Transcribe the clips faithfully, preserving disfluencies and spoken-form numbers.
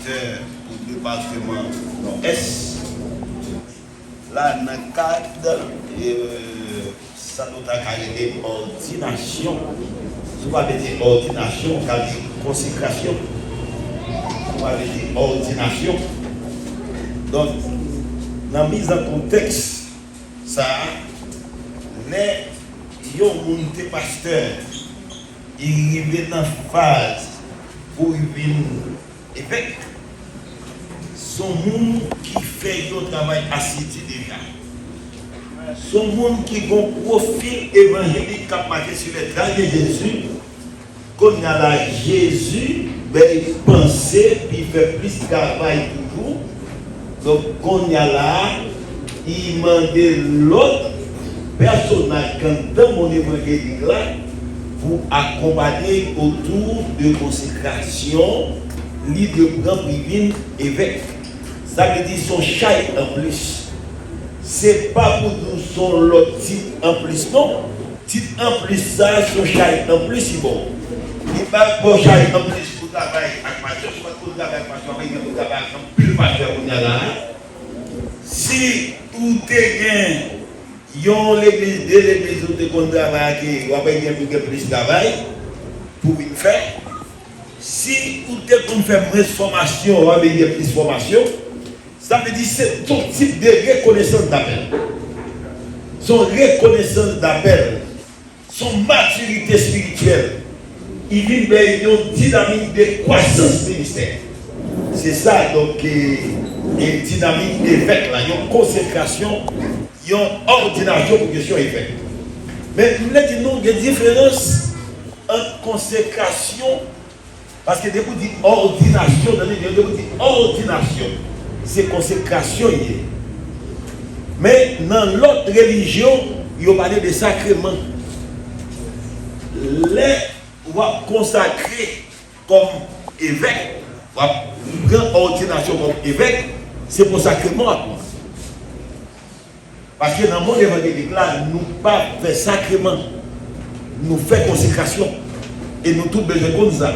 Pastè pou depatman Nòdès la nan kad, e, sa nou ta ka rele òdinasyon. Si w pa mete òdinasyon, w ka di konsekrasyon. Si w pa mete òdinasyon. Donk, nan miz an kontèks sa a, lè yon moun te pastè, li rive nan faz pou l vin evèk, se yon moun ki fè yon travay asidi deja. Se yon moun ki gen yon pwofil evanjelik k ap mache sou lè tray de Jezi. Kounye a la, Jezi bay panse pou l fè plis travay toujou. Donk, kounye a la, li mande lòt pèsonaj k anndan monn evanjelik la pou akonpaye l otou de konsekrasyon li dwe pran pou l vin evèk. Sa vle di se yon chay anplis. Se pa pou di w se yon lòt tit anplis, non. Tit anplis sa a, se yon chay anplis li ba w. Li pa ba w chay anplis pou travay ak pastè. Si w pa t konn travay ak pastè, w ap gen pou travay ak anpil pastè kounye a la a. Si ou te gen yon legliz, de legliz ou te konn travay ak, w ap gen pou gen plis travay pou w vin fè. Si ou te konn fè mwens fòmasyon, w ap gen plis fòmasyon. Sa vle di se yon tip de rekonesans dapèl. Se yon rekonesans dapèl. Se yon matirite espirityèl. Li vin bay yon dinamik de kwasans ministè. Se sa, donk, e, e dinamik evèk la, yon konsekrasyon, yon òdinasyon pou kesyon evèk. Men, m vle di nou, gen diferans ant konsekrasyon, paske depi w di òdinasyon, tande byen, depi w di òdinasyon, se konsekrasyon l ye. Men, nan lòt relijyon, yo pale de sakreman. Lè w ap konsakre kòm evèk, w ap pran òdinasyon kòm evèk, se pou sakreman w ap pran. Paske nan monn evanjelik la, nou pa fè sakreman, nou fè konsekrasyon. E nou tout bezwen konn sa.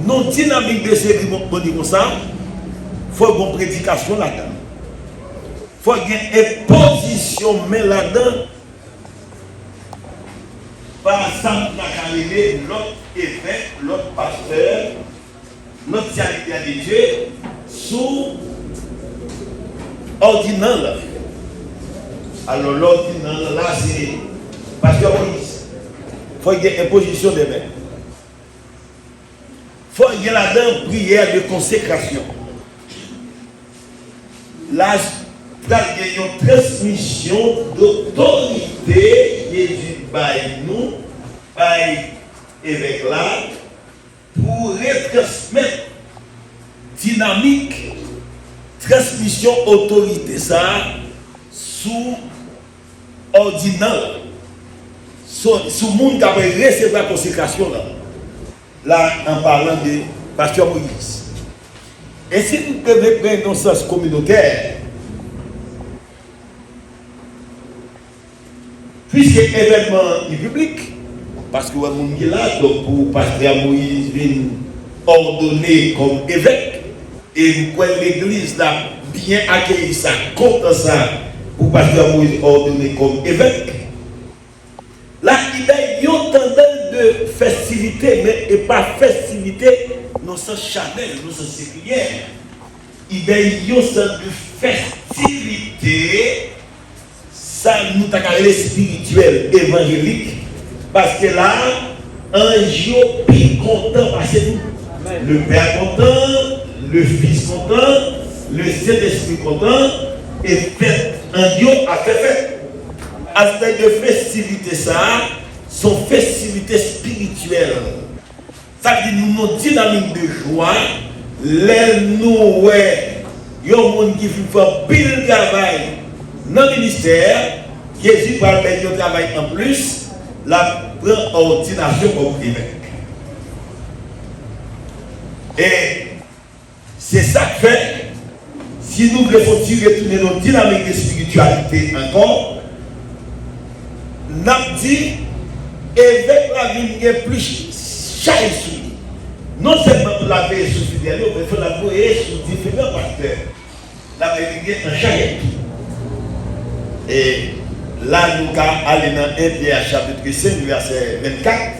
Nan dinamik de seremoni konsa, fò gen predikasyon ladan. Fò gen enpozisyon men ladan. Pa sa m ta ka rele lòt evèk, lòt pastè, lòt sèvitè de Dye sou òdinan la. Alò, lè òdinan la, se pastè Moyiz. Fò gen enpozisyon de men. Fò gen ladan priyè de konsekrasyon. La, pral gen yon transmisyon dotorite Jezi bay nou, bay evèk la, pou retransmèt dinamik transmisyon otorite sa a sou òdinan, sou, sou moun k ap resevwa konsekrasyon la. La, an palan de pastè Moyiz. E si nou te vle pran yon sans kominotè, piske evènman an li piblik, paske w wè moun ki la, donk pou pastè Moyiz vin òdone kòm evèk, e m kwè legliz la byen akeyi sa, kontan sa, pou pastè Moyiz òdone kòm evèk. La, li bay yon tandans de festivite, men e pa festivite nan sans chanèl, nan sans sekilè. Li bay yon sans de festivite, sa nou ta ka rele espirityèl, evanjelik, paske la, anj yo pi kontan pase nou. Le Père content, le Fils content, le Saint-Esprit content, e fèt, anj yo ap fè fèt. Aspè de festivite sa a, se yon festivite espirityèl. Sa vle di nou nan dinamik de jwa, lè nou wè yon moun ki fin fè anpil travay nan ministè, Jezi pral bay yon travay anplis, l ap pran òdinasyon kòm evèk. E se sa k fè, si nou vle fon ti retounen nan dinamik espirityalite ankò, n ap di, evèk la vin gen plis chay sou li. Non sèlman L ap veye sou fidèl yo, men fò l ap veye sou diferan pastè. L ap veye an chajèt tou. E la, nou ka ale nan en Pyè chapit senk, vèsè vennkat.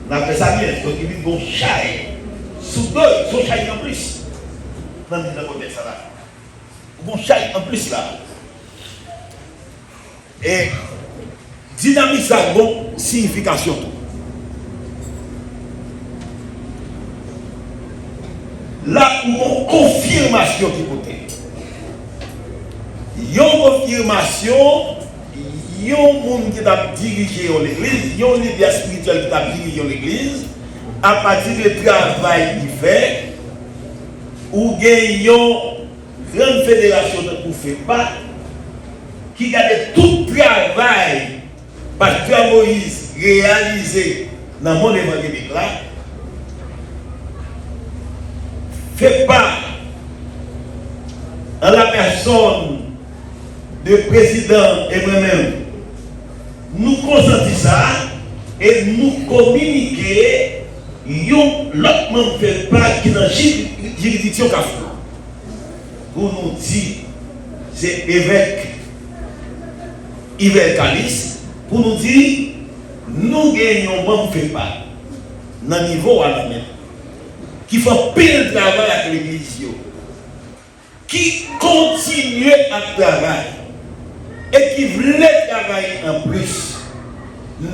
N ap fè sa byen. Donk, li vin gon chay sou do, se yon chay anplis. Nan, nan kontèks sa la. Gon chay anplis la. E dinamik sa gon siyifikasyon tou. La, gon konfimasyon ki pote. Yon konfimasyon, yon moun ki t ap dirije yon legliz, yon lidè espirityèl ki t ap dirije yon legliz, apati de travay li fè, ou gen yon grann federasyon tankou FEPA, ki gade tout travay Pastè Moïse reyalize nan mond evanjelik la, FEPA, an la pèsòn de prezidan e mwen menm, nou konsanti sa e nou kominike yon lòt manm FEPA ki nan jiri-, jiridiksyon Kafou. Pou nou di, se evèk Yvel Calis, pou nou di, nou gen yon manm FEPA nan nivo Wanament ki fè anpil travay ak legliz yo, ki kontinye ap travay e ki vle travay anplis.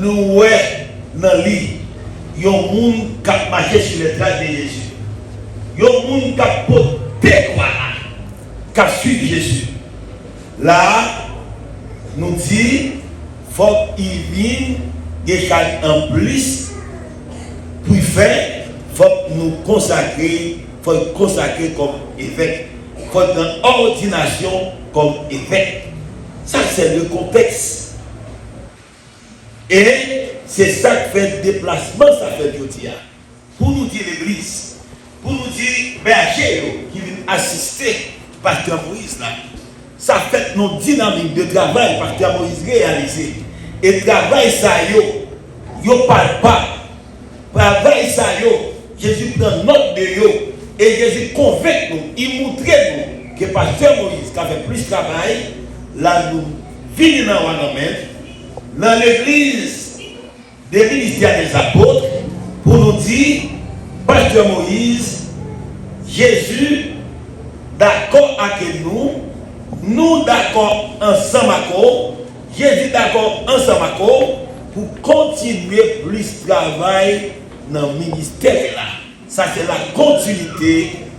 Nou wè nan li yon moun k ap mache sou lè tras de Jezi, yon moun k ap pote kwa la, k ap suiv Jezi. La a, nou di, fòk li vin gen chay anplis pou l fè, fòk nou konsakre, fòk l konsakre kòm evèk, fòk l nan òdinasyon kòm evèk. Sa se le kontèks. E se sa k fè deplasman sa fèt jodi a. Pou nou di legliz, pou nou di bèje yo ki vin asiste pastè Moïse la, sa fèt nan dinamik de travay pastè Moïse reyalize. E travay sa yo, yo palpab. Travay sa yo, Jezi pran nòt de yo, e Jezi konvenk nou, li moutre nou ke pastè Moïse ka fè plis travay. La nou vini nan Wanament, nan legliz de ministè dèzapot, pou nou di, pastè Moïse, Jezi dakò ak nou, nou dakò ansanm ak ou, Jezi dakò ansanm ak ou pou kontinye plis travay nan ministè la. Sa se la kontinite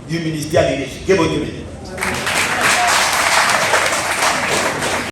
di ministè de Jezi. Ke Bondye beni.